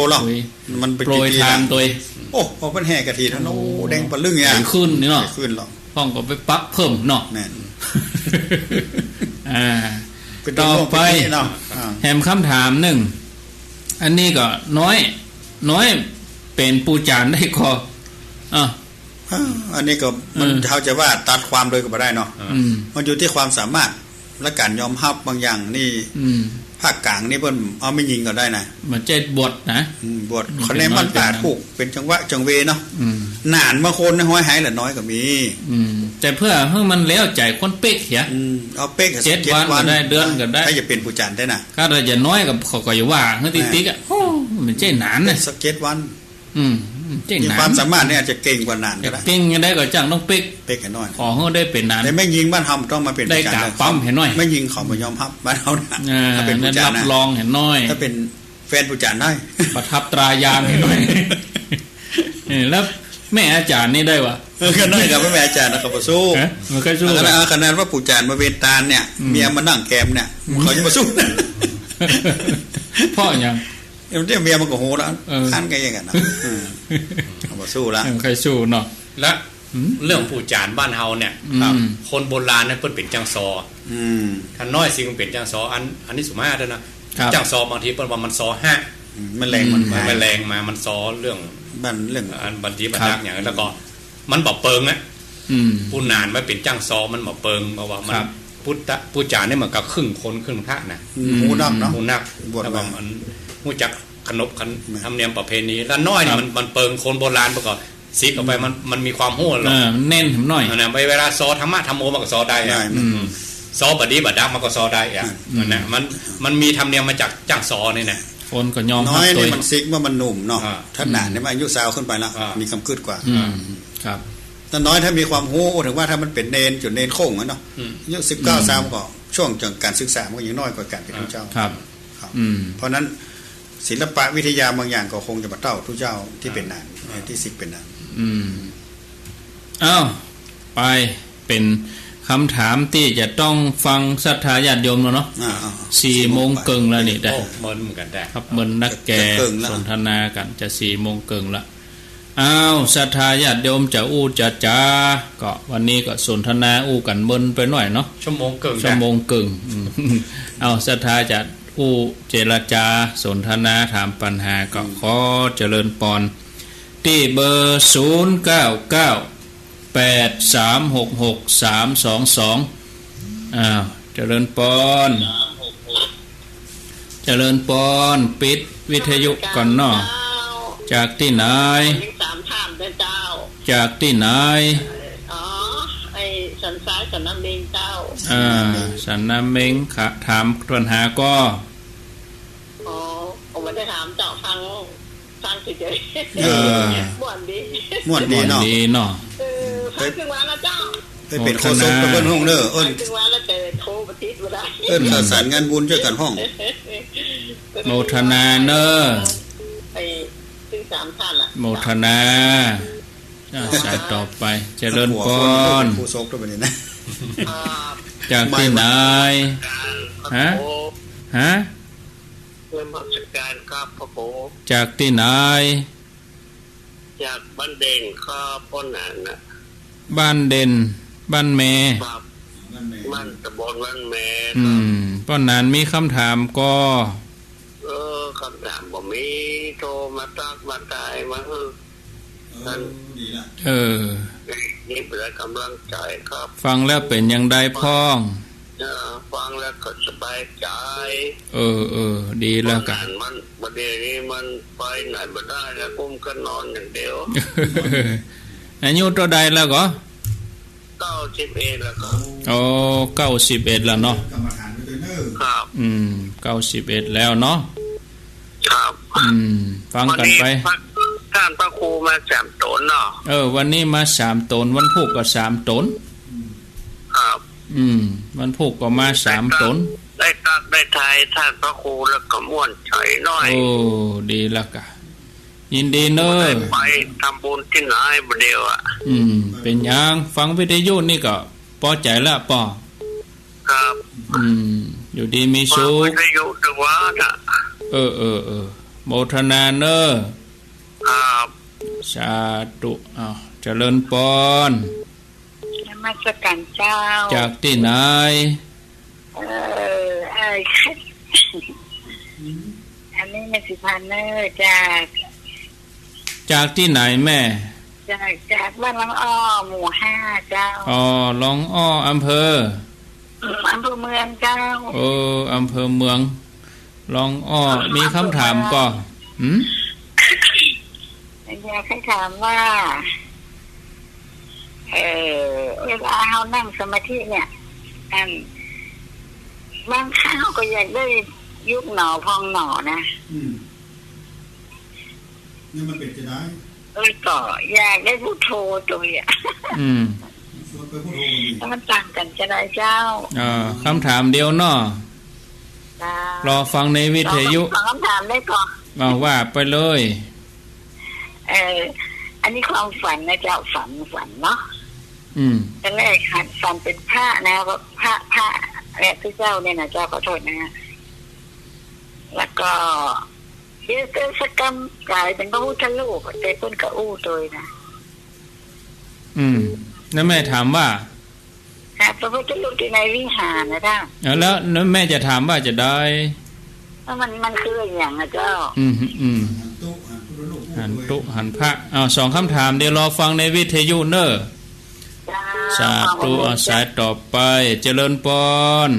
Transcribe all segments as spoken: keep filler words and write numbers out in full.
หรอก โปรย มันไป โปรย กี่ปี ทาน ละ โตย โอ้ พอเปิ้นแห่กฐิน โอ้ โอ้ แดงปะลึ้งเนี่ย ใหญ่ขึ้นนี่เนาะ ใหญ่ขึ้นหรอก พ่องก็ไปปักเพิ่มเนาะ แม่น อ่า เป็น ต่อไป เรื่องเป็นนี่เนาะ อ่า แหมกำถามนึ่ง อันนี้ก็น้อย น้อย เป๋นปู่จ๋ารย์ได้ก่อ อ่ะ อ่า อันนี้ก็มัน อืม เฮาจะว่าตัดความเลยก็บ่ได้เนาะ อืม มันอยู่ตี้ความสามารถ และก๋านยอมฮับบางอย่างนี่ อืม ภาคกลางนี่เปิ้นเอาแม่ญิงก็ได้นะ บ่ใจ้บวชนะ อืม บวช มัน เขาแนะนำ เป๋นน้อย มันปาด เป๋นน้อย ผูกเป๋นจังหวะจังเวเนาะ อืม นานบางคนนะ ฮ้อยหายเหลือน้อยก็มี อืม แต่เปื้อหื้อมันแล้วใจ๋คนเป๊กเหีย อืม เอาเป๊ก เจ็ด เจ็ด วัน วันก็ได้ เดือนก็ได้ ถ้าจะเป๋นปู่จ๋ารย์ได้นะ ก็ถ้าจะน้อยก็เขาก็อย่าว่าหื้อ อ่า ติ๊กๆ อ่ะ โอ้ มันใจ้นานนะ สักเจ็ดวัน อืม ใจ้ มี นาน ความสามารถเนี่ยอาจจะเก่งกว่านานก็ได้ เก่งยังไงก็จ้างต้องเป๊ก เป๊กหื้อน้อย ขอหื้อได้เป๋นนาน แต่แม่ญิงบ้านเฮาต้องมาเป๋น ได้ ปู่จ๋ารย์ ก๋าปั๊มหื้อน้อย แม่ญิงเขาบ่ยอมฮับบ้านเฮานะ อ่า ถ้าเป๋น นั้น ปู่จ๋ารย์ รับ นะ รองหื้อน้อย ถ้าเป๋นแฟนปู่จ๋ารย์ได้ ประทับตรายามหื้อน้อย เออ แล้วแม่อาจ๋ารย์นี่ได้วะ เออ ก็น้อยกับแม่อาจ๋ารย์นะ เขาบ่สู้ ฮะ มันก็สู้ ขนาด ขนาดว่าปู่จ๋ารย์มาเวนตานเนี่ย อืม เมียมานั่งแกมเนี่ย อืม เขายังบ่สู้ เพราะหยัง เดี๋ยวเมียมันก็โหละ เออ คันกันอย่างนั้นนะ เออ เขาบ่สู้ละ เออ ใครสู้เนาะ และ อืม เรื่องปู่จ๋ารย์บ้านเฮาเนี่ย อืม ครับ คนโบราณเนี่ยเปิ้นเป๋นจ้างซอ อืม ถ้าน้อยสิมันเป๋นจ้างซอ อัน อันนี้สมมาตรนะ ครับ จ้างซอบางทีเปิ้นว่ามันซอฮะ อืม มันแหลงมัน อืม มา มันแหลงมา มันซอเรื่อง บ้านเรื่อง อันบันทีบันทัก ครับ อย่างนั้น แล้วก็มันบ่เปิงอะ อืม ปู้นานมาเป๋นจ้างซอมันบ่เปิง เพราะว่ามัน ครับ พุทธะ ปู่จ๋ารย์นี่มันก็ครึ่งคนครึ่งพระนะ อืม ฮู้นักเนาะ ฮู้นัก บวช แล้วก็ มา มันฮู้จักขนบขัน แม่น ธรรมเนียมประเพณี แล้วน้อยนี่ ครับ มัน มันเปิง คนโบราณเปิ้นก็ สิกออกไป อืม มัน มันมีความฮู้หรอก เออ มันแน่นหน่อย อันนั้นไปเวลาซอธรรมะธรรมโมมันก็ซอได้อะ ได้ อืม ซอบ่ดีบ่ดักมันก็ซอได้อะ อืม นั่นน่ะ มัน มันมีธรรมเนียมมาจากจ้างซอนี่นะ คนก็ยอมฮับ น้อยนี่ ตวย มันสิกเมื่อมันหนุ่มเนาะ อ่า ถ้าหนานนี่มันอายุซาวขึ้นไปแล้ว อ่า มีกำกึ๊ดกว่า อืม ครับ แต่น้อยถ้ามีความฮู้ ถึงว่าถ้ามันเป๋นเณร จุ่นเณรโค่งอะเนาะ อืม อายุสิบเก้า อืม ซาวก็ช่วงของการศึกษามันก็ยังน้อยกว่าก๋านเป๋น อ่า ตุ๊เจ้า ครับ ครับ อืม เพราะนั้นศิลปะวิทยาบางอย่างก็คงจะบ่เต้าตุ๊เจ้าตี้เป๋นหนาน อ่า ตี้สิกเป๋นหนาน อืม อ้าว ไป เป๋นกำถามตี้จะต้องฟังศรัทธาญาติโยมแล้วเนาะ อ่า อ่า สี่โมงเกิ่งแล้วนี่ โอ้ เมินเหมือนกันได้ ครับ เมินนักแก่ จะเกิ่งแล้ว สนทนากั๋น จะสี่โมงเกิ่งละ อ้าว ศรัทธาญาติโยมจะอู้จะจ๋า ก็วันนี้ก็สนทนาอู้กั๋นเมินไปหน่อยเนาะ ชั่วโมงเกิ่ง ชั่วโมงเกิ่ง อืม เอา ศรัทธาจะอู้เจรจา สนทนาถามปัญหา ก็ อืม ขอเจริญปอน ตี้เบอร์ ศูนย์เก้าเก้า แปดสามหกหก สามสองสอง อ้าว เจริญปอน เจริญปอน ปิดวิทยุก่อนเนาะ เจ้า จากตี้ไหน สามท่านนะเจ้า จากตี้ไหน อ๋อ ไอ้สันทรายสันนาเม็งเจ้า อ่า สันนาเม็งค่ะ ถามปัญหาก่อ อ๋อ ผมบ่ได้ถามเจ้า ฟัง ฟังเฉยๆ เออ ม่วนดี ม่วนดีเนาะ ม่วนดีเนาะ เออ ฟังเถิงวันละเจ้า ไปเป๋นโฆษกไปเปิ้นฮ้องเน้อ เอิ้น ฟังเถิงวันละ แต่โทรบ่ติดบ่ได้ เอิ้นข่าวสารงานบุญจ้วยกั๋นฮ้อง โมทนาเน้อ ไอ้ ถึงสามท่านละ โมทนา อ่า สายต่อไป เจริญปอน โฆษกด้วยบัดนี้นะ อ่า จากตี้ไหน ฮะ ฮะ นมัสการครับพระครู จากตี้ไหน จากบ้านเด่นครับ ป้อหนานน่ะ บ้านเด่น บ้านแม ครับ บ้านตำบลบ้านแม อืม ครับ ป้อหนานมีกำถามก่อ เออ กำถามบ่มี โทรมาตักมาทายมา เออ เออ ดีละ เออ นี่เป๋นก๋ำลังใจ๋ครับ ฟังแล้วเป๋นอย่างใดพ่อง เออ ฟังแล้วก็สบายใจ๋ เออ เออ ดีแล้วก่ะ มัน บ่าเดี่ยวนี้มันไปไหนบ่ได้แล้ว กุ้มก็นอนอย่างเดียว อายุเต้าใดแล้วก่อ เก้าสิบเอ็ดแล้วครับ โอ้ เก้าสิบเอ็ดแล้วเนาะ ครับ อืม เก้าสิบเอ็ดแล้วเนาะ ครับ อืม ฟังกั๋นไป วันนี้พระ ต้านพระครูมาสามต๋นเนาะ เออ วันนี้มาสามต๋น วันพูกก็สามต๋น ครับ อืม วันพูกก็มาสามต๋น ได้ตักได้ทายต้านพระครูแล้วก็ม่วนใจ๋หน้อย โอ้ ดีแล้วก่ะ ยินดีเน้อ ไปทำบุญตี้ไหนบ่าเดี่ยวอะ อืม เป๋นหยัง ฟังวิทยุนี่ก็ปอใจ๋ละปอ ครับ อืม อยู่ดีมีสุข ฟังวิทยุทุกวันอะ เออ เออ เออ โมทนาเน่อ ครับ สาธุ อ้าว เจริญปอน นมัสการเจ้า จากตี้ไหน เอ่อ เอ่อ อันนี้แม่สิพาเน่อ จาก จากตี้ไหนแม่ จาก จากบ้านล่องอ้อ หมู่ห้าเจ้า อ๋อ ล่องอ้อ อำเภอ อืม อำเภอเมืองเจ้า เออ อำเภอเมือง ล่องอ้อ มีกำถามก่อ หืม อยากจะถามว่า เอ่อ เวลาเฮานั่งสมาธิเนี่ย อัน บางครั้งเฮาก็อยากได้ยุบหนอพองหนอนะ อืม นี่มันเป๋นจะได เออ ก็อยากได้พุทโธตวยอะ อืม สวดไปพุทโธมันดี แล้วมันต่างกั๋นจะไดเจ้า อ่า กำถามเดียวเนาะ เจ้า รอฟังในวิทยุ สอง สองกำถามได้ก่อ เอาว่าไปเลย เอ่อ อันนี้ความฝันนะเจ้า ฝัน ฝันเนาะ อืม ตอนแรกฝัน ฝันเป๋นพระนะ ว่าพระ พระและพระเจ้าเนี่ยนะเจ้า ขอโทษนะ แล้วก็ เดี๋ยวจะสักกำก๋ายเป๋นพระพุทธรูป แต่เปิ้นก็อู้ตวยนะ อืม แล้วแม่ถามว่า หาพระพุทธรูปตี้ในวิหารนะเจ้า เอาแล้ว แล้วแม่จะถามว่าจะได แล้วมัน มันคืออะหยังอะเจ้า อืม อืม หันตุ๊ หันพระ เอา สองกำถาม เดี๋ยวรอฟังในวิทยุเน่อ เจ้า สาธุ ขอบคุณ เอา สายต่อไป เจริญปอน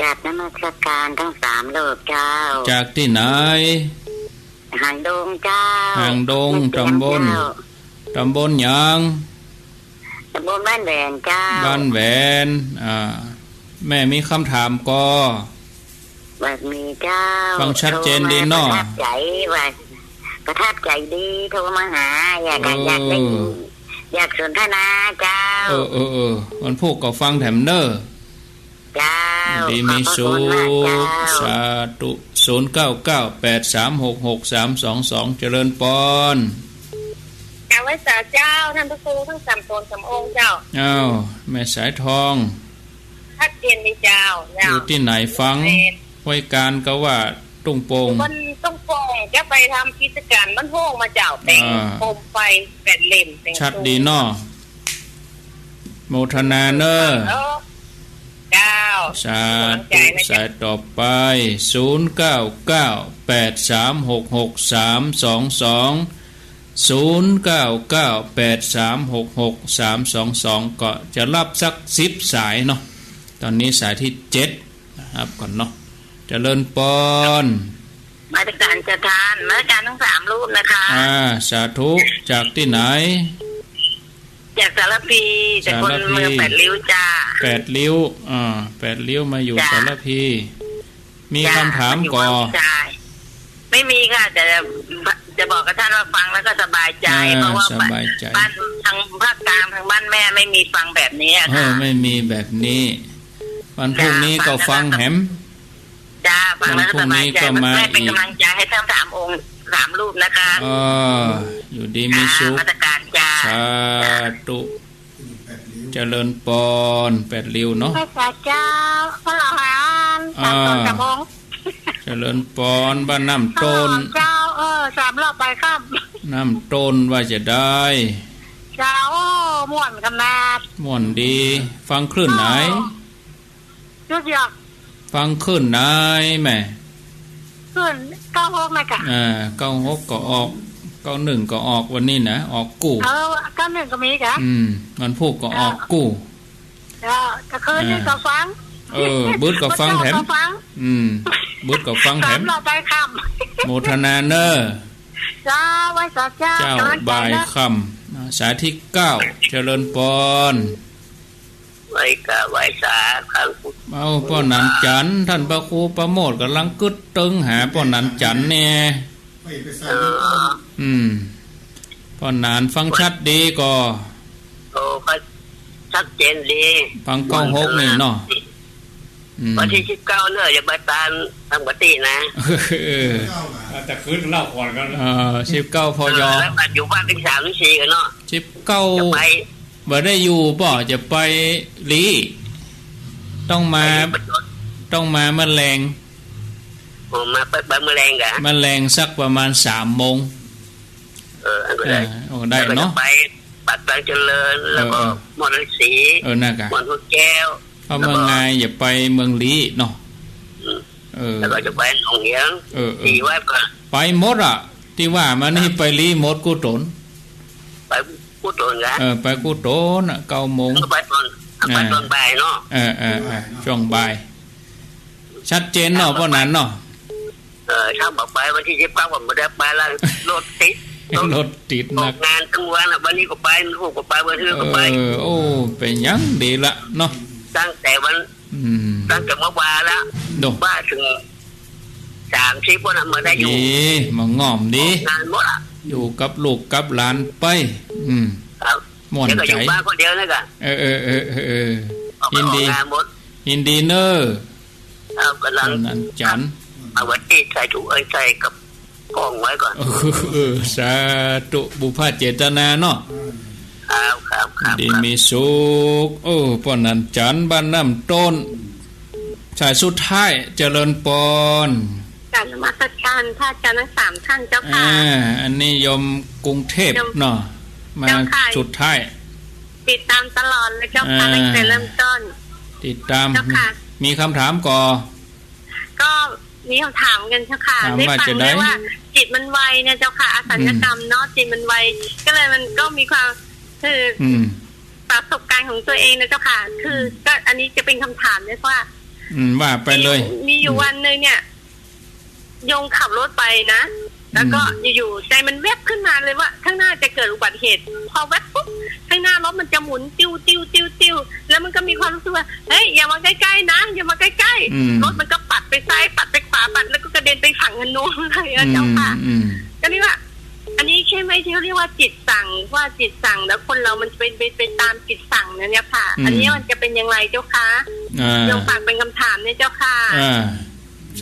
กราบนมัสการทั้งสามรูปเจ้า จากตี้ไหน หางดงเจ้า หางดง แม่เตียง ตำบล เจ้า ตำบลหยัง ตำบลบ้านแหวนเจ้า บ้านแหวน อ่า แม่มีกำถามก่อ บ่มีเจ้า ฟังชัดเจนดีเนาะ โทรมาประทับใจ๋ว่า ประทับใจ๋ดี โทรมาหา อยาก เออ อยากได้ยิน อยากสนทนาเจ้า เออ เออ เออ วันพูกก็ฟังแถมเน่อ เจ้า ดีมีสุข ขอบพระคุณมากเจ้า สาธุ ศูนย์เก้าเก้าแปดสามหกหกสามสองสอง เจริญปอน กราบไหว้สาเจ้า ท่านพระครูทั้งสามต๋นสามองค์เจ้า อ้าว แม่สายทอง ชัดเจนดีเจ้า เจ้า อยู่ตี้ไหนฟัง แม่น ห้วยกาญก็ว่า ตุ้งโป่ง บ้านตุ้งโป่ง จะไปทำกิจก๋านบ้านโฮ่งมาเจ้า แต่ง อ่า โคมไฟแปดเหลี่ยม แต่ง ชัดดีเนาะ โมทนาเน่อ เออ เจ้า สาธุ สายต่อไป ศูนย์เก้าเก้าแปดสามหกหกสามสองสอง ศูนย์เก้าเก้าแปดสามหกหกสามสองสอง ก็จะรับสักสิบสายเนาะ ตอนนี้สายที่เจ็ด นะครับ ก่อนเนาะ เจริญปอน นมัสก๋านเจ้าท่าน นมัสก๋านทั้งสามรูปนะคะ อ่า สาธุ จากตี้ไหน จากสารภี แต่คนเมืองแปดริ้วจ้า แปดริ้ว อ่า แปดริ้วมาอยู่ จ้า สารภี มี จ้า กำถามก่อ มาอยู่บ้านชาย ไม่มีค่ะ แต่จะบอกกับท่านว่าฟังแล้วก็สบายใจ๋ อ่า เพราะว่า สบายใจ๋ บ้านทางภาคกลาง ทางบ้านแม่ไม่มีฟังแบบนี้อะค่ะ เออ ไม่มีแบบนี้ วันพรุ่งนี้ก็ฟังแหม จ้า ฟังแล้วก็สบายใจ๋ วันพรุ่งนี้ก็มาอีก แม่เป็นกำลังใจ๋ให้ทั้งสามองค์ สามรูปนะคะ เออ อยู่ดีมีสุข จ้า นมัสก๋านจ้า สาธุ เจริญปอน แปดริ้วเนาะ ไหว้สาเจ้า พระอรหันต์ อ่า สามต๋นสามองค์ เจริญปอน บ้านน้ำต้น พระอรหันต์เจ้า เออ สามรอบไปครับ น้ำต้นว่าจะได เจ้า โอ้ ม่วนขนาด ม่วนดี ฟังคลื่นไหน อ๋อ ยุดยอก ฟังคลื่นไหนแม่ คลื่นเก้าหกนะกะ อ่า เก้าหกก็ออก เก้าหนึ่งก็ออกวันนี้นะ ออกกู้ เออ เก้าหนึ่งก็มีกะ อืม วันพูกก็ออกกู้ เออ เจ้า แต่คืนนี้ก็ฟัง เออ บึดก็ฟังแถม ก็ฟัง อืม บึดก็ฟังแถม สามรอบไปค่ำ โมทนาเน่อ เจ้า ไหว้สาเจ้า เจ้า กำลังใจ๋ บ่าย เนาะ ค่ำ อ่า สายที่เก้า เจริญปอน ไหว้กราบไหว้สา ครั้งพุทธ เอ้า ป้อหนานจันทร์ ท่านพระครูประโมทย์ก๋ำลังกึ๊ดตึงหาป้อหนานจันทร์แน่ ไป ไปใส่ เออ อืม ป้อหนานฟังชัดดีก่อ โอ้ ก็ชัดเจนดี ฟังเก้าหกนี่เนาะ อืม วันตี้สิบเก้าเน่อ จะไปตานทำกะตี้นะ เออ แต่คืนเล่าก่อนกัน เออ สิบเก้า พย เออ แล้วบัดอยู่บ้านตี้สามตี้สี่กั๋นเนาะ สิบเก้า จะไป บ่ได้อยู่ป้อ จะไปลี้ ต้องมา ไปอยู่ประจวบ ต้องมาเมื่อแลง อ๋อ มาไป ไปเมื่อแลงกะ เมื่อแลงสักประมาณสามโมง เออ อันก็ได้ เออ โอ้ ได้เนาะ แล้วก็จะไปปากตางเจริญ แล้วก็ เออ เออ ม่อนฤๅษี เออ นั่นกะ ม่อนห้วยแก้ว เพราะเมืองงายอย่าไปเมืองลี้เนาะ อืม เออ แล้วก็จะไปหนองเหียง เออ เออ สี่วัดก่อน ไปหมดอะ ตี้ว่ามานี่ ครับ ไปลี้หมดกู้ตน ไปกู้ตนกะ เออ ไปกู้ตนอะ เก้าโมง ก็ไปตอน อ่า ไปตอนบ่ายเนาะ เออ เออ เออ ช่วงบ่าย ชัดเจนเนาะ ครับ ป้อหนานเนาะ เออ ถ้าบ่ไปวันตี้ยี่สิบเก้า ก็บ่ได้ไปละ รถติด รถติดนัก ออกงานตึงวันอะ วันนี้ก็ไป วันพุธก็ไป วันอื่นก็ไป เออ โอ้ เป๋นหยังดีละเนาะ ตั้งแต่วัน อืม ตั้งแต่เมื่อวานละ โด ว่าเถิงสามสิบวันน่ะ บ่ได้อยู่ ดี บ่ง่อมดี ออกงานหมดอะ อยู่กับลูกกับหลานไป อืม ครับ ม่วน เดี๋ยวก็อยู่ ใจ๋ บ้านคนเดียวนี่กะ เออ เออ เออ เออ เออ ออก ยินดี ออกงานหมด ยินดีเน่อ ครับ ก๋ำลัง ป้อหนานจั๋น เอาไว้ตี้ใส่ถุง เอ้ย ใส่กับกล่องไว้ก่อน เออ เออ สาธุ บุพเจตนาเนาะ ครับ ครับ ครับ ดี ครับ มีสุข เออ ป้อหนานจั๋น บ้านน้ำต้น สายสุดท้าย เจริญปอน กราบนมัสการพระอาจารย์ทั้งสามท่านเจ้าค่ะ อ่า อันนี้โยมกรุงเทพฯ โยม เนาะ มา เจ้าค่ะ สุดท้าย ติดตามตลอดเลยเจ้าค่ะ อ่า ตั้งแต่เริ่มต้น ติดตาม เจ้าค่ะ มี มีกำถามก่อ ก็มีกำถามกั๋นเจ้าค่ะ ถามว่า ได้ฟัง จะได้ เรื่องว่าจิตมันไวเนี่ยเจ้าค่ะ อสัญญกรรม อืม เนาะ จิตมันไว ก็เลยมันก็มีความ คือ อืม ประสบการณ์ของตัวเองนะเจ้าค่ะ คือ อืม ก็อันนี้จะเป็นคำถามเนี่ยว่า อืม ว่าไปเลย มีอยู่ มีอยู่ อืม วันหนึ่งเนี่ย โยมขับรถไปนะ แล้วก็ อืม อยู่ๆ ใจมันแวบขึ้นมาเลยว่า ข้างหน้าจะเกิดอุบัติเหตุ พอแวบปุ๊บ ข้างหน้ารถมันจะหมุนติ้วๆๆๆ แล้วมันก็มีความรู้สึกว่า เฮ้ย อย่ามาใกล้ๆ นะ อย่ามาใกล้ๆ อืม รถมันก็ปัดไปซ้าย ปัดไปขวา ปัด แล้วก็กระเด็นไปฝั่งโน้นเลยอะเจ้าค่ะ อืม อืม ก็เรียกว่า อันนี้ใช่ไหมที่เขาเรียกว่าจิตสั่ง ว่าจิตสั่ง แล้วคนเรามันเป็น เป็นไปตามจิตสั่งเนี่ยค่ะ อืม อันนี้มันจะเป็นอย่างไรเจ้าคะ อ่า โยมฝากเป็นคำถามเนี่ยเจ้าค่ะ อ่า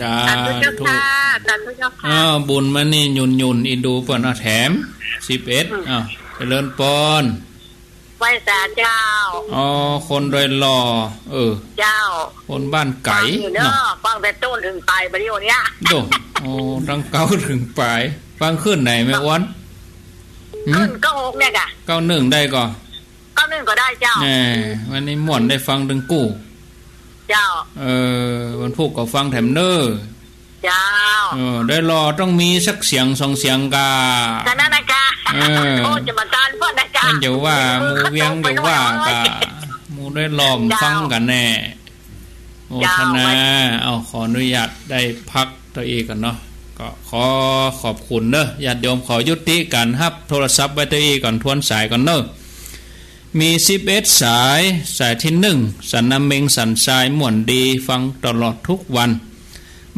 สาธุ สาธุเจ้าค่ะ สาธุเจ้าค่ะ อ้าว บุญมานี่ หยุ่นๆ อีดูเปิ้นเอาแถม สิบเอ็ด อืม อ้าว เจริญปอน ไหว้สาเจ้า อ๋อ คนดอยหล่อ เออ เจ้า คนบ้านไก๋ ฟังอยู่เนาะ เนาะ ฟังแต่ต้นเถิงปลายบ่าเดี่ยวเนี้ย โด โอ้ ตั้งเก๊าเถิงปลาย ฟังคลื่นไหนแม่อ้วน หืม คลื่นเก้าหกเนี่ยก่ะ เก้าหนึ่งได้ก่อ เก้าหนึ่งก็ได้เจ้า แหม วันนี้ม่วนได้ฟังตึงกู้ เจ้า เออ วันพุธก็ฟังแถมเน่อ เจ้า เออ ดอยหล่อต้องมีสักเสียงสองเสียงก่า ก็นั่นนะก่า เออ โอ้ จะมาต้านเปิ้นนะก่า มันจะว่าหมู่เวียงจะว่าก่า หมู่ดอยหล่อฟังกั๋นแน่ โมทนา เจ้า เอา ขออนุญาตได้พักเต้าอี้ก่อนเนาะ ก็ขอขอบคุณเน่อ ญาติโยม ขอยุติก๋านฮับโทรศัพท์ไว้เต้าอี้ก่อน ทวนสายก่อนเน่อ มีสิบเอ็ดสาย สายตี้หนึ่ง สันนาเม็ง สันทราย ม่วนดี ฟังตลอดทุกวัน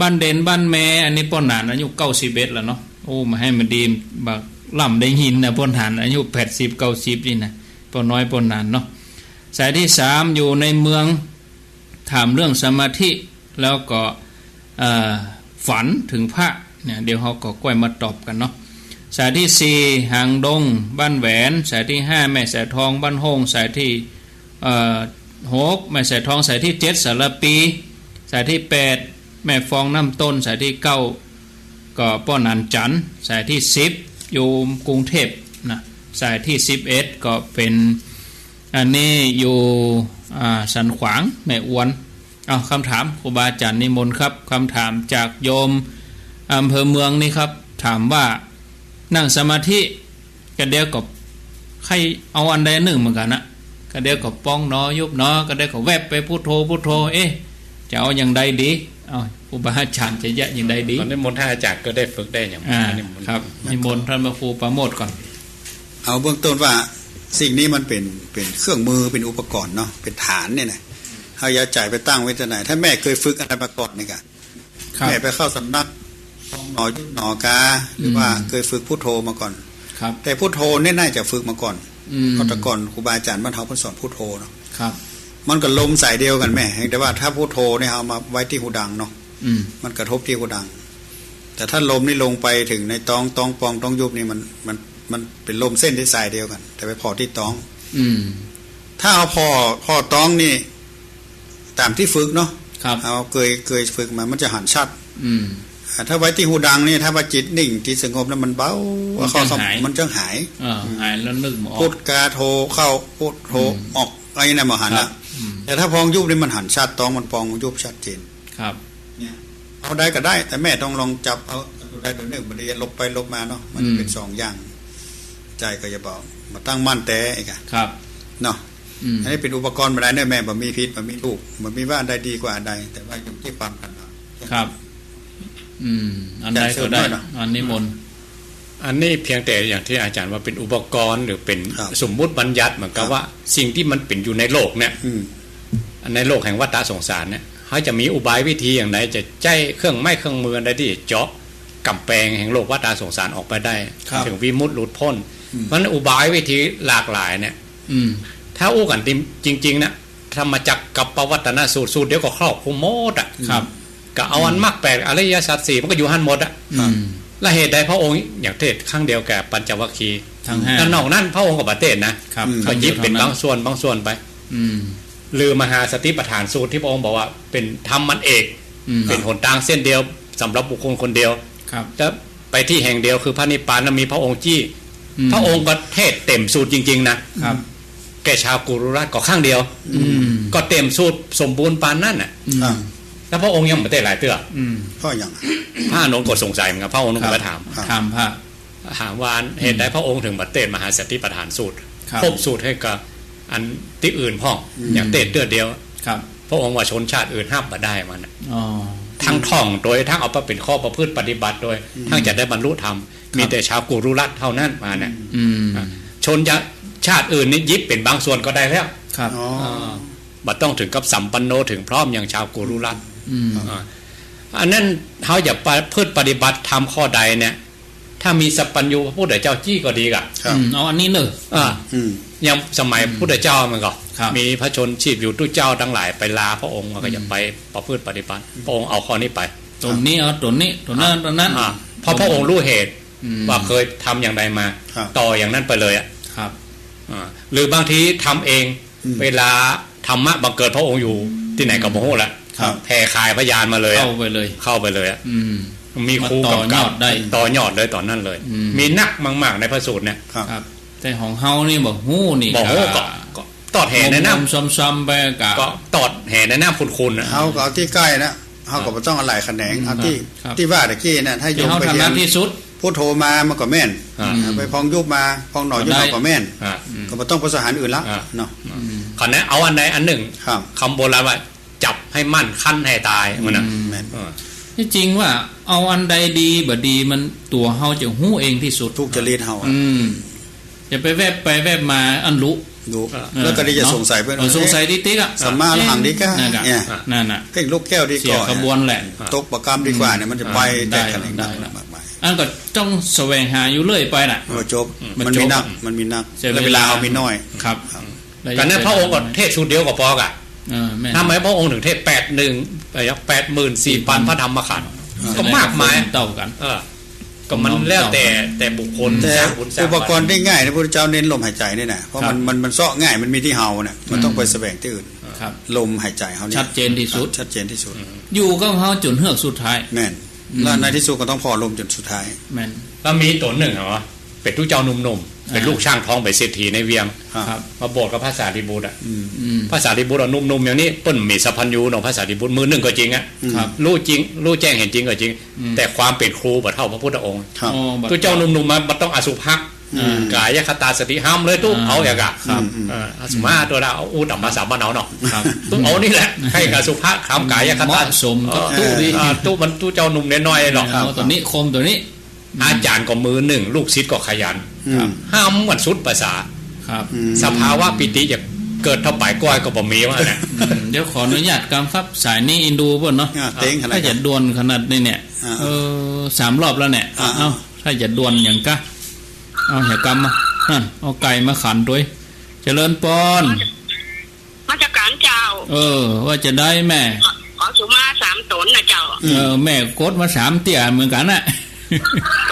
บ้านเด่น บ้านแม อันนี้ป้อหนานอายุเก้าสิบเอ็ดแล้วเนาะ โอ้ มาให้มันดี บ่าล่ำได้ยินนะ ป้อหนานอายุแปดสิบ เก้าสิบนี่นะ ป้อน้อยป้อหนานเนาะ สายตี้สาม อยู่ในเมือง ถามเรื่องสมาธิ แล้วก็ เอ่อ ฝันถึงพระเนี่ย เดี๋ยวเฮาก็ก้อยมาตอบกั๋นเนาะ สายตี้สี่ หางดง บ้านแหวน สายตี้ห้า แม่สายทอง บ้านโฮ่ง สายตี้ เอ่อ หก แม่สายทอง สายตี้เจ็ด สารภี สายตี้แปด แม่ฟอง น้ำต้น สายตี้เก้า ก็ป้อหนานจั๋น สายตี้สิบ อยู่กรุงเทพฯนะ สายตี้สิบเอ็ด ก็เป๋น อันนี้อยู่ อ่า สันขวาง แม่อ้วน อ้าว กำถาม ครูบาอาจ๋ารย์นิมนต์ครับ กำถามจากโยมอำเภอเมืองนี่ครับ ถามว่า นั่งสมาธิ กะเดี่ยวก็ใค่เอาอันใดอันนึ่งเหมือนกั๋นนะ กะเดี่ยวก็ป๋องหนอ ยุบหนอ กะเดี่ยวก็แวบไปพุทโธ พุทโธ เอ๊ะ จะเอาอย่างใดดี เอา ครูบาอาจ๋ารย์จะแยะอย่างใดดี ต๋อนนี้นิมนต์ท่านอาจ๋ารย์ก็ได้ฝึกได้อย่าง อ่า นิมนต์ ครับ นิมนต์ท่านพระครูประโมทก่อน เอาเบื้องต้นว่าสิ่งนี้มันเป๋น เป๋นเครื่องมือ เป๋นอุปกรณ์เนาะ เป๋นฐานเนี่ยนะ เฮาอย่าใจ๋ไปตั้งไว้ตี้ไหน ถ้าแม่เกยฝึกอะไรมาก่อนนี่ก่ะ ครับ แม่ไปเข้าสำนัก ป๋องหนอ ยุบหนอกา หรือว่า อืม เกยฝึกพุทโธมาก่อน ครับ แต่พุทโธเนี่ยน่าจะฝึกมาก่อน อืม เพราะแต่ก่อนครูบาอาจ๋ารย์บ้านเฮาเปิ้นสอนพุทโธเนาะ ครับ มันก็ลมสายเดียวกั๋นแม่ แต่ว่าถ้าพุทโธเนี่ยเอามาไว้ตี้ฮูดังเนาะ อืม มันกระทบตี้ฮูดัง แต่ถ้าลมนี่ลงไปเถิงในต๊อง ต๊องปอง ต๊องยุบนี่มัน มัน มันเป๋นลมเส้นตี้สายเดียวกั๋น แต่ไปผ่อตี้ต๊อง อืม ถ้าเอาผ่อ ผ่อต๊องนี่ ต๋ามตี้ฝึกเนาะ ครับ เอาเกย เกยฝึกมา มันจะหันชัด อืม อ่า ถ้าไว้ตี้ฮูดังนี่ ถ้าว่าจิตนิ่ง จิตสงบแล้วมันเบา มันจั้ง เข้าสม- หาย มันจั้งหาย เออ หายแล้วนึกบ่ออก พุทโธเข้า พุทโธ อืม ออก อันนี้นะ บ่หัน ครั ละ บ อืม แต่ถ้าพองยุบนี่มันหันชัด ต๊องมันปอง มันยุบชัดเจน ครับ เนี่ย เอาใดก็ได้ แต่แม่ต้องลองจับเอา เอาใดตัวหนึ่ง มันจะลบไปลบมาเนาะ มัน อืม เป๋นสองอย่าง ใจ๋ก็จะบอก บ่ตั้งมั่นแต๊อีกอะ ครับ เนาะ อืม อันนี้เป๋นอุปกรณ์บ่ได้เน่อแม่ บ่มีผิด บ่มีถูก บ่มีว่าอันใดดีกว่าอันใด แต่ว่าอยู่ตี้ความถนัด ครับ อืม อันใดก็ได้ จะเสริมหน่อยเนาะ อันนี้มนต์ อันนี้เพียงแต่อย่างตี้อาจ๋ารย์ว่าเป๋นอุปกรณ์ หรือเป๋น ครับ สมมุติบัญญัติ เหมือนกับ ครับ ว่าสิ่งตี้มันเป๋นอยู่ในโลกเนี่ย อืม ในโลกแห่งวัฏสงสารเนี่ย เฮาจะมีอุบายวิธีอย่างใด จะใจ๊เครื่องไม้เครื่องมืออันใดตี้จะเจาะก๋ำแปงแห่งโลกวัฏสงสารออกไปได้ ครับ เถิงวิมุตติหลุดป๊น อืม เพราะฉะนั้นอุบายวิธีหลากหลายเนี่ย อืม ถ้าอู้กั๋นจริงๆ นะ ธรรมจักรกัปปวัตตนสูตร สูตรเดียวก็ครอบคลุมหมดอะ ครับ ก็เอาอัน อืม มรรคแปด อริยสัจสี่ มันก็อยู่หั้นหมดอะ อืม แล้วเหตุใดพระองค์อย่างเทศน์ครั้งเดียวแก่ปัญจวัคคีย์ ทั้งห้า แล้วนอกนั้นพระองค์ก็บ่เทศน์นะ ครับ อืม ก็หยิบเป๋นบางส่วน บางส่วนไป อืม หรือมหาสติปัฏฐานสูตรตี้พระองค์บอกว่าเป๋นธรรมอันเอก อืม เป๋นหนตางเส้นเดียวสำหรับบุคคลคนเดียว ครับ แล้วไปตี้แห่งเดียวคือพระนิพพาน แล้วมีพระองค์จี้ อืม พระองค์ก็เทศน์เต็มสูตรจริงๆ นะ ครับ แก่ชาวกุรุรัตน์ก็ครั้งเดียว อืม ก็เต็มสูตรสมบูรณ์ปานนั้นน่ะ อืม ครับ แล้วพระองค์ยังบ่เทศน์หลายเตื้อ อืม เพราะหยัง พระอานนท์ก็สงสัยเหมือนกั๋น พระอานนท์ก็ ครับ ไปถาม ครับ ถามพระ ถามว่า อืม เหตุใดพระองค์เถิงบ่เทศน์มหาสติปัฏฐานสูตร ครับ ครบสูตรหื้อกับอันตี้อื่นพ่อง อืม อย่างเทศน์เตื้อเดียว ครับ พระองค์ว่าชนชาติอื่นฮับบ่ได้มันน่ะ อ๋อ ทั้งท่องโดย ทั้งเอาไปเป๋นข้อประพฤติปฏิบัติโดย อืม ทั้งจะได้บรรลุธรรม ครับ มีแต่ชาวกุรุรัตน์เท่านั้นมาเนี่ย อืม อ่ะ ชนจะ ชาติอื่นนี่หยิบเป๋นบางส่วนก็ได้แล้ว ครับ อ๋อ อ่า บ่ต้องเถิงกับสัมปันโนเถิงพร้อมอย่างชาวกุรุรัตน์ อืม อ่า อันนั้นเฮาจะประพฤติปฏิบัติธรรมข้อใดเนี่ย ถ้ามีสัพพัญญูพระพุทธเจ้าจี้ก็ดีก่ะ ครับ อืม เอาอันนี้เน่อ อ่า อืม อย่างสมัย อืม พุทธเจ้ามันก็ ครับ มีพระชนม์ชีพอยู่ตุ๊เจ้าตังหลายไปลาพระองค์ มันก็จะ อืม ไปประพฤติปฏิบัติ พระองค์เอาข้อนี้ไป ต๋นนี้เอาต๋นนี้ ต๋นนั้น อ่า ต๋นนั้น อ่า เพราะพระองค์ฮู้เหตุ อืม ว่าเกยทำอย่างใดมา ครับ ต่ออย่างนั้นไปเลยอะ ครับ อ่า หรือบางทีทำเอง อืม เวลาธรรมะบังเกิดพระองค์อยู่ตี้ไหนก็บ่ฮู้ละ ครับ แผ่ข่ายพยานมาเลยอะ เข้าไปเลย เข้าไปเลยอะ อืม มีครูกำกับ มาต่อยอดได้ ต่อยอดเลยต๋อนนั้นเลย อืม มีนักมากๆ ในพระสูตรเนี่ย ครับ ครับ แต่ของเฮานี่บ่ฮู้นี่ บ่ฮู้ ก็ ก็ ก็ตอดแหในน้ำ งมๆ ซำๆ ไปกะ ก็ตอดแหในน้ำขุ่นๆ น่ะ เฮาก็เอาตี้ใก้นะ เฮาก็บ่ต้องเอาหลายแขนง อืม เอาตี้ ครับ ตี้ว่าตะกี้น่ะ ถ้าโยมไปเฮียน ตี้เฮาถนัดตี้สุด พุทโธมามันก็แม่น อ่า ไปพองยุบมา พองหนอยุบมาก็แม่น อ่า ก็บ่ต้องไปสะหารอื่นละ อ่า เนาะ อืม คราวนี้เอาอันใดอันหนึ่ง ครับ กำโบราณว่า จับหื้อมั่น คั้นหื้อตาย มันน่ะ อืม แม่น เออ ตี้จริงว่าเอาอันใดดีบ่ดี มันตั๋วเฮาจะฮู้เองตี้สุด ถูกจริตเฮาอะ อืม อย่าไปแวบไปแวบมา อันรู้ รู้ เออ แล้วก็ได้จะ เนาะ สงสัยเปิ้น เออ สงสัยติ๊กๆ อะ สัมมาอรหังดีกว่า นั่นน่ะ เนี่ย นั่นน่ะ เพ่งลูกแก้วดีกว่า เสียขบวนแหละ ตกประกรรมดีกว่าเนี่ย มันจะไป อืม ได้ แต่ขนาดนั้น ได้ มากมาย อันก็ต้องแสวงหาอยู่เรื่อยไปน่ะ โอ้ จบ อืม มัน มันมีนัก จบ มันมีนัก เสีย แล้วเวลา เวลา เฮามีน้อย ครับ ครับ ระยะ ก็นั้นพระองค์ก็เทศน์สูตรเดียวก็ปอกะ เออ แม่น ทำไมพระองค์เถิงเทศน์แปดหนึ่ง เอ่อ แปดหมื่นสี่พันพระธรรมขันธ์ อ่า ก็มากมาย เต้ากั๋น เออ ก็มันแล้วแต่ แต่บุคคล แต่ สร้างบุญสร้างบารมี อุปกรณ์ได้ง่ายนะ พระพุทธเจ้าเน้นลมหายใจนี่นะ เพราะมัน ครับ มัน มันเซาะง่าย มันมีตี้เฮาน่ะ มันต้อง อืม ไปแสวงตี้อื่น ครับ ลมหายใจเฮานี่ ชัดเจนตี้สุด ชัดเจนตี้สุด อืม อยู่กับเฮาจ๋นเฮือกสุดท้าย แม่น อืม แล้วในตี้สุดก็ต้องผ่อลมจ๋นสุดท้าย แม่น แล้วมีตั๋วหนึ่งเหรอ เป๋นตุ๊เจ้าหนุ่มๆ เป๋น อ่า ลูกช่างทอง เป๋นเศรษฐีในเวียง ครับ มาบวชกับพระสารีบุตรอะ อืม อืม พระสารีบุตรอะหนุ่มๆ อย่างนี้ เปิ้นมีสัพพัญญูเนาะ พระสารีบุตร มือหนึ่งก็จริงอะ อืม ครับ ฮู้จริง ฮู้แจ้งเห็นจริงก็จริง อืม แต่ความเป๋นครูบ่เต้าพระพุทธองค์ ครับ อ๋อ ตุ๊เจ้าหนุ่มๆ มา มันต้องอสุภะ อืม กายคตาสติ ห้ามเลยตุ๊ อ่า เอาอย่างกะ ครับ อืม เออ อสุภะ ตั๋วละ เอาอู้ต๋ามภาษาบ้านเฮาเนาะ ครับ ตุ๊เอานี่แหละ ใค่กะสุภะ ทำกายคตา เหมาะสมกับตุ๊ดี เออ ตุ๊มันตุ๊เจ้าหนุ่มน้อยๆ เนาะ เออ ตั๋วนี้ คมตั๋วนี้ อาจ๋ารย์ก็มือหนึ่ง ลูกศิษย์ก็ขยัน อืม ห้ามกันสุดภาษา ครับ อืม สภาวะปีติจะเกิดเต้าป๋ายก้อยก็บ่มีว่าน่ะ อืม เดี๋ยวขออนุญาตกำครับ สายนี้อินดูเปิ้นเนาะ อ่า เต็งขนาด ถ้าจะด่วนขนาดนี้เนี่ย อ่า เออ สามรอบแล้วเนี่ย อ่า เอ้า ถ้าจะด่วนอย่างกะ เอาเหียกำมา นั่น เอาไก่มาขันตวย เจริญปอน มาจากกลางเจ้า เออ ว่าจะได้แม่ ขอ ขอสุมาสามต๋นนะเจ้า เออ แม่กดมาสามเตี้ยเหมือนกั๋นน่ะ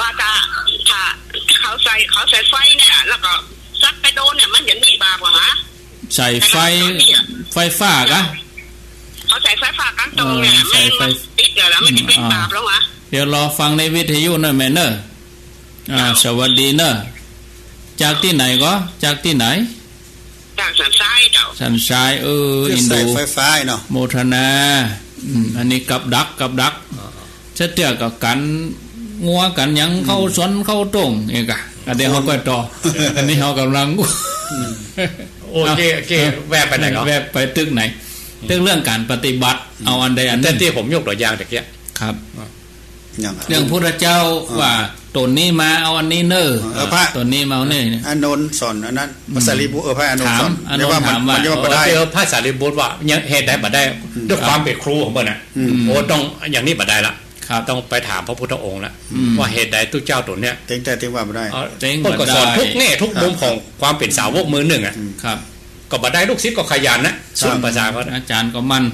ว่าถ้า ถ้าเขาใส่ เขาใส่ไฟเนี่ย แล้วก็สัตว์ไปโดนเนี่ย มันจะมีบาปบ่ฮะ ใส่ไฟ ไฟฟ้ากะ เขาใส่ไฟฟ้ากลางตรงเนี่ย เออ ใส่ไฟ แม่นมันติดแล้ว มันจะเป๋นบาปแล้วฮะ ดี๋ยวรอฟังในวิทยุเน่อแม่เน่อ อ่า เจ้า สวัสดีเน่อ จากตี้ไหนก็ จากตี้ไหน จากสันทรายเจ้า สันทราย เออ เจ้า อินดู สายไฟฟ้าเนาะ โมทนา อืม อันนี้กับดัก กับดัก อ๋อ เสียเตื้อก็กั๋นงัวกั๋นหยัง อืม เข้าสวนเข้าโต้งเองกะ อ่ะ เดี๋ยวเฮาก็ต่อ อันนี้เฮากำลัง อืม โอเค โอเค แวบไปไหนเนาะ แวบไปตึกไหน ตึกเรื่องก๋านปฏิบัติ อืม เอาอันใดอันหนึ่ง แต่ตี้ผมยกตั๋วอย่างตะกี้ ครับ อ่ะ อย่าง เรื่องพุทธเจ้า อ่า ว่าต๋นนี้มาเอาอันนี้เน่อ เออ พระ ต๋นนี้มาเอานี่ อานนท์สอนอันนั้น อืม พระสารีบุตร เออ พระอานนท์สอน ถาม อานนท์ เรียกว่ามัน ถามว่า มันจะมาบ่ได้ เออ พระสารีบุตรว่ายังเหตุใดบ่ได้ อืม ด้วยความเป๋นครูของเปิ้นน่ะ อืม โอ้ ต้องอย่างนี้บ่ได้ละ ครับ ต้องไปถามพระพุทธองค์ละ อืม ว่าเหตุใดตุ๊เจ้าต๋นเนี่ย เต็งแต่เต็งว่าบ่ได้ เอ่อ เต็งบ่ได้ เปิ้นก็สอนทุกแง่ทุกมุม ครับ ของความเป๋นสาวกมือหนึ่งอ่ะ อืม ครับ ก็บ่ได้ ลูกศิษย์ก็ขยันนะ ครับ สุดภาษาเขานะ อาจารย์ก็มั่น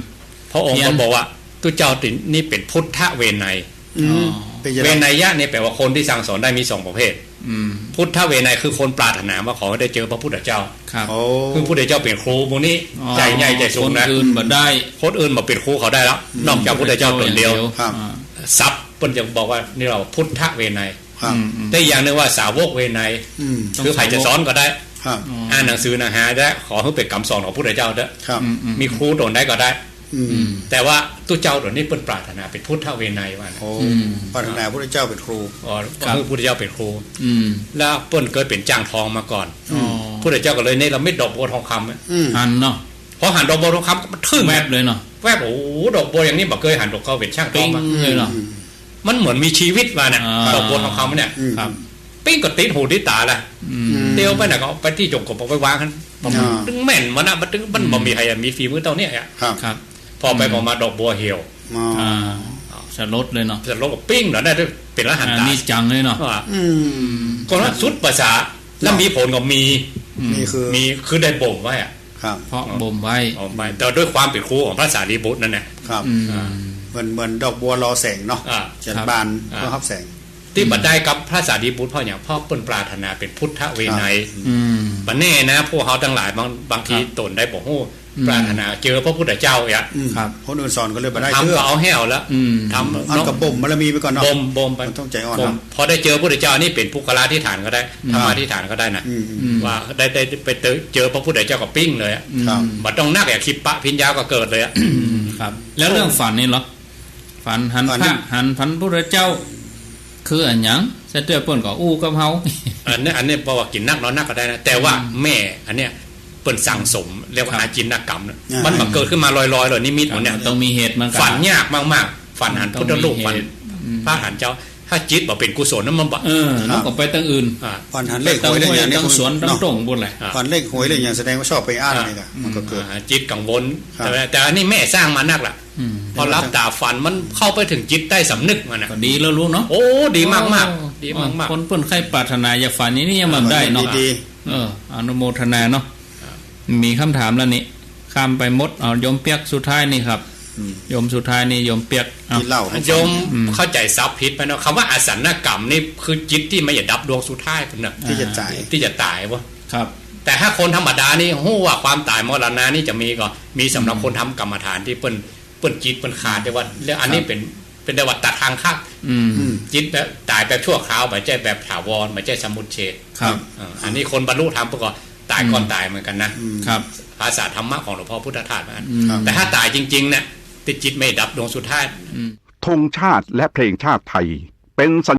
พระองค์ก็บอกว่าตุ๊เจ้าต๋นนี้เป๋นพุทธวินัย อืม อ๋อ เป๋นยังไง วินัยยะเนี่ยแปลว่าคนที่สั่งสอนได้มีสองประเภท อืม พุทธวินัยคือคนปรารถนาว่าขอให้ได้เจอพระพุทธเจ้า ครับ โอ้ คือพุทธเจ้าเป๋นครูหมู่นี้ อ๋อ ใจ๋ใหญ่ใจ๋สูงนะ คนอื่นบ่ได้ คนอื่นบ่เป๋นครูเขาได้แล้ว อืม นอกจากพุทธเจ้าต๋นเดียว ครับ อ่า ศัพท์เปิ้นจะบอกว่านี่เรียกว่าพุทธวินัย ครับ อืม อืม แต่อย่างหนึ่งว่าสาวกวินัย อืม คือใผจะสอนก็ได้ ครับ อ๋อ อ่านหนังสือหนังหาได้ ขอหื้อเป๋นกำสอนของพุทธเจ้าเต๊อะ ครับ อืม อืม มีครูต๋นใดก็ได้ อืม อืม แต่ว่าตุ๊เจ้าต๋นนี้เปิ้นปรารถนาเป๋นพุทธวินัยว่านะ โอ้ อืม ปรารถนาพุทธเจ้าเป๋นครู อ๋อ ครับ คือพุทธเจ้าเป๋นครู อืม แล้วเปิ้นเกยเป๋นจ้างทองมาก่อน อ๋อ พุทธเจ้าก็เลยเนรมิตดอกบัวทองคำอะ อืม หันเนาะ พอหันดอกบัวทองคำก็มาทึ่ง แวบเลยเนาะ แวบ โอ้โห ดอกบัวอย่างนี้บ่เกยหัน ดอกบัวเป๋นจ้างทองมา ปิ๊งเลยเนาะ อืม มันเหมือนมีชีวิตว่าน่ะ อ่า ดอกบัวทองคำเนี่ย อืม ครับ ปิ๊งก็ติดหูติดต๋าละ อืม เตียวไปน่ะก็เอาไปตี้จงกรม เอาไปวางหั้น อ่า มันตึงแม่นมันน่ะ มันตึง มัน อืม บ่มีใผอะ มีฝีมือเต้าเนี่ยอะ ครับ ครับ พอไป อืม พอมาดอกบัวเหี่ยว อ๋อ อ่า สลดเลยเนาะ สลดก็ปิ๊งเนาะ ได้เป๋นอรหัน อ่า ต๋า นี่จังเลยเนาะ อ่า อืม ก็สุดภาษา แล้วมีผลก็มี อืม มีคือ มีคือได้บ่มไว้อะ ครับ เพราะบ่มไว้ บ่มไว้ แต่ด้วยความเป๋นครูของพระสารีบุตรนั่นแหละ ครับ อืม อ่า เหมือน เหมือนดอกบัวรอแสงเนาะ อ่า จัดบาน อ่า เพื่อฮับแสง ตี้บ่ได้กับพระสารีบุตรเพราะหยัง เพราะเปิ้นปรารถนาเป๋นพุทธวินัย ครับ อืม บ่แน่นะ พวกเฮาตังหลายบาง บางที ครับ ต๋นได้บ่ฮู้ อืม ปรารถนาเจอพระพุทธเจ้าอะ อืม ครับ คนอื่นสอนก็เลยบ่ได้ ทำ เตื้อ ก็เอาแห้วละ อืม ทำ อันก็บ่มบารมีไปก่อนเนาะ บ่ม บ่มไป มันต้องใจ๋อ่อน บ่ม เนาะ พอได้เจอพระพุทธเจ้านี่เป๋นปุคคลาธิฐานก็ได้ อืม ธรรมาธิฐานก็ได้นะ อืม อืม ว่าได้ ได้ไปเจอ เจอพระพุทธเจ้าก็ปิ๊งเลยอะ อืม ครับ บ่ต้องนักอะ คิปปะภิญญาก็เกิดเลยอะ อืม ครับ แล้วเรื่องฝันนี่เหรอ ฝันหัน อันนี้ พระ หัน หันพุทธเจ้า คืออะหยัง เสียเตื้อเปิ้นก็อู้กับเฮา อันนี้ อันนี้เพราะว่ากิ๋นนักนอนนักก็ได้นะ แต่ว่า อืม แม่อันเนี้ยเปิ้นสั่งสม เรียกว่า ครับ อาจินกรรมนะ อ่า มันบ่เกิดขึ้นมาลอยๆ เลย นิมิตหมู่เนี่ย มันต้องมีเหตุมาก่อน ฝันยากมากๆ ฝันหันพุทธรูป มันต้องมีเหตุ ฝัน อืม พระหันเจ้า ถ้าจิตบ่เป๋นกุศลนะมันบ่ เออ ครับ มันก็ไปตางอื่น อ่า ฝันหันเลขหวยเลขหยังนี่ ไปตางห้วยตางสวน เนาะ ตางโต้งปู๊นแหละ ครับ ฝันเลขหวยเลขหยังแสดงว่าชอบไปอ่าน อ่า นี่ก็ มันก็เกิด อ่า จิตกังวล ครับ แต่ แต่อันนี้แม่สร้างมานักละ อืม พอหลับต๋าฝันมันเข้าไปเถิงจิตใต้สำนึกมันน่ะ ก็ดีแล้วลูกเนาะ โอ้ ดีมากๆ โอ้ ดีมากๆ คนเปิ้นใค่ปรารถนาอยากฝันอย่างนี้ยังบ่ได้เนาะ ดีๆ เออ อนุโมทนาเนาะ ครับ มีกำถามแล้วนี่ ข้ามไปหมด เอาโยมเปียกสุดท้ายนี่ครับ อืม โยมสุดท้ายนี่โยมเปียก เอา กิ๋นเหล้า โยม อืม เข้าใจ๋ศัพท์ผิดไปเนาะ กำว่าอาสันนกรรมนี่คือจิตตี้มันจะดับดวงสุดท้ายพุ้นน่ะ ตี้จะต๋าย ตี้จะต๋ายบ่ ครับ แต่ถ้าคนธรรมดานี่ฮู้ว่าความต๋ายมรณะนี่จะมีก็มีสำหรับ อืม คนทำกรรมฐานตี้เปิ้น เปิ้นจิตเปิ้นขาด แต่ว่าเรื่องอันนี้ ครับ เป๋น เป๋นแต่ว่าตัดทางข้าม อืม อืม จิตแบบต๋ายแบบชั่วคราว บ่ใจ้แบบถาวร บ่ใจ้สมุจเฉท ครับ อ่า อันนี้คนบรรลุธรรมเปิ้นก็ต๋ายก่อน อืม ต๋ายเหมือนกั๋นนะ อืม ครับ ภาษาธรรมะของหลวงพ่อพุทธทาสว่า อืม แต่ถ้าต๋ายจริงๆ เนี่ย ตี้จิตไม่ดับดวงสุดท้าย อืม ธงชาติและเพลงชาติไทย เป็นสัญ